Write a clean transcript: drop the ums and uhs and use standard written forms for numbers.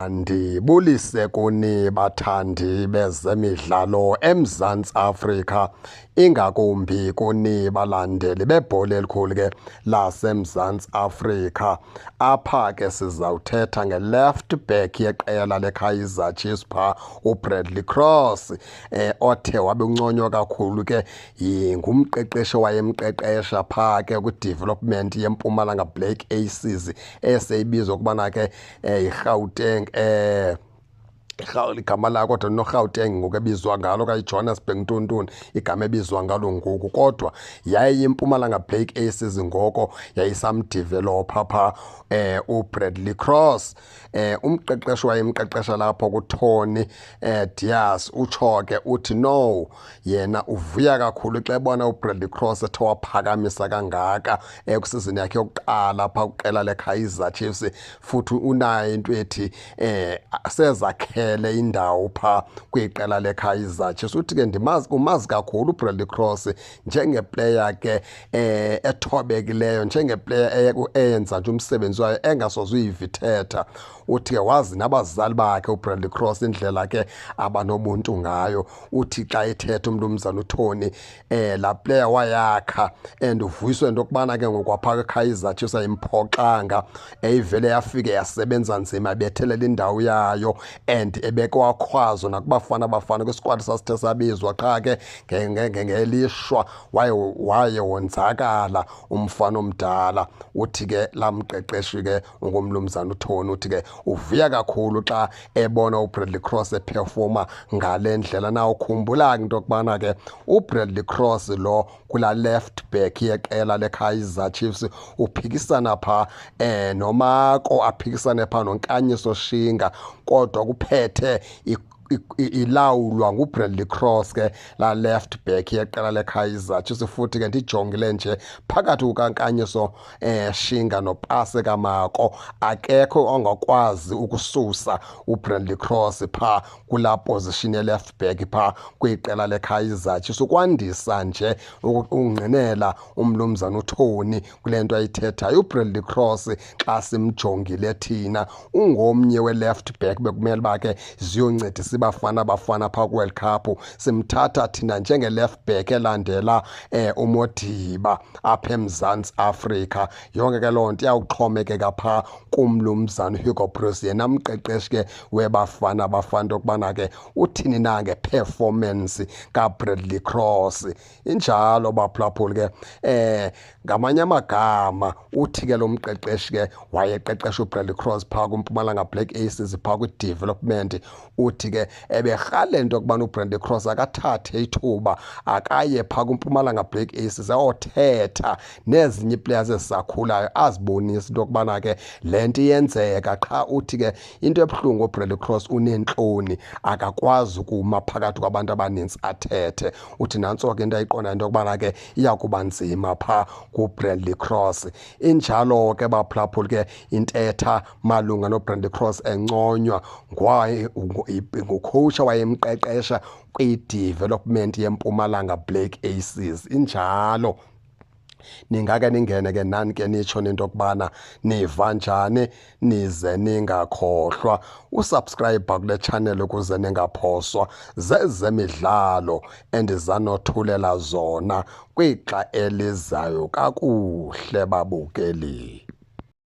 Ndibulise kuni bathandi bezemidlalo eMzantsi Afrika, ingakumbi kuni balandeli bebhola elikhulu ke laseMzantsi Afrika. Apha ke sizawuthetha nge-left back yeqela leKaizer Chiefs phaa uBradley Cross, othe wabe unconywa kakhulu ke ngumqeqeshi owayemqeqesha phaa ke kwi-development yeMpumalanga Black Aces eseyibizwa ukubana ke yiGauteng, igama layo kodwa noGauteng ngoku ebizwa ngalo okanye iJohannesburg ntontoni igama ebizwa ngalo ngoku, kodwa yayiyiMpumalanga Black Aces ngoko yayisamdevelopha phaa uBradley Cross. Umqeqeshi wayemqeqesha lapho kuTony Dias utsho ke uthi no, yena uvuya kakhulu xa ebona uBradley Cross ethe waphakamisa kangaka kwisizini yakhe yokuqala phaa kwiqela leKaizer Chiefs, futhi unayo into ethi sezakhele indawo phaa kwiqela leKaizer Chiefs. Uthi ke ndimazi, umazi kakhulu uBradley Cross njengeplayer ke ethobekileyo, njengeplayer eyenza nje umsebenzi wayo engasoze uyivithetha. Uthi ke wazi nabazali bakhe uBradley Cross indlela ke abanobuntu ngayo. Uthi xa ethetha umnumzana uTony, laa player wayakha and uvuyiswe into yokubana ke ngoku apha kwiKaizer Chiefs ayimphoxanga, eyivele yafike yasebenza nzima bethelela indawo yayo and ebekwakhwazo nakubafana bafana kwisikwadi sasithe sabizwa, qha ke ngelishwa waye wonzakala umfana omdala. Uthi ke laa mqeqeshi ke ungumnumzana uTony uthi ke uvuya kakhulu xa ebona uBradley Cross eperforma ngale ndlela. Na ukhumbula ke into yokubana ke uBradley Cross lo kula left back yeqela leKaizer Chiefs uphikisana phaa noMako, aphikisane phaa noNkanyiso Shinga, kodwa kuphethe ilawulwa nguBradley Cross ke la left back yeqela leKaizer Chiefs. Futhi ke ndijongile nje phakathi kukaNkanyiso Shinga noPaseka Mako, akekho ongakwazi ukususa uBradley Cross phaa kulaa position ye-left back phaa kwiqela leKaizer Chiefs. Ukwandisa nje ungqinela umnumzana uTony kule nto ayithethayo, uBradley Cross xa simjongile thina ungomnye we-left back bekumele uba ke ziyoncedisa iBafana Bafana phaa kwiWorld Cup. Simthatha thina njenge-left back elandela uModiba apha eMzantsi Afrika. Yonke ke loo nto iyawuxhomekeka phaa kumnumzana uHugo Broos, yena mqeqeshi ke weBafana Bafana, into yokubana ke uthini na nge-performance kaBradley Cross. Injalo baphulaphuli ke, ngamanye amagama uthi ke lo mqeqeshi ke wayeqeqesha uBradley Cross phaa kuMpumalanga Black Aces phaa kwi-development, uthi ke eberhalela into yokubana uBradley Cross akathathe ithuba akaye phaa kuMpumalanga Black Aces ayothetha nezinye ii-players ezisakhulayo, azibonise into yokubana ke le nto iyenzeka. Qha uthi ke into ebuhlungu uBradley Cross uneentloni, akakwazi ukuma phakathi kwabantu abanintsi athethe. Uthi nantso ke into ayiqondayo into yokubana ke iya kuba nzima phaa kuBradley Cross. Injalo ke baphulaphuli ke intetha malunga noBradley Cross enconywa ngucoach wayemqeqesha kwi-development yeMpumalanga Black Aces. Injalo, ningake ningene ke nani ke nitsho into yokubana niva njani, nize ningakhohlwa usubscribe kule channel ukuze ningaphoswa zezemidlalo endizanothulela zona kwixa elizayo. Kakuhle babukeli.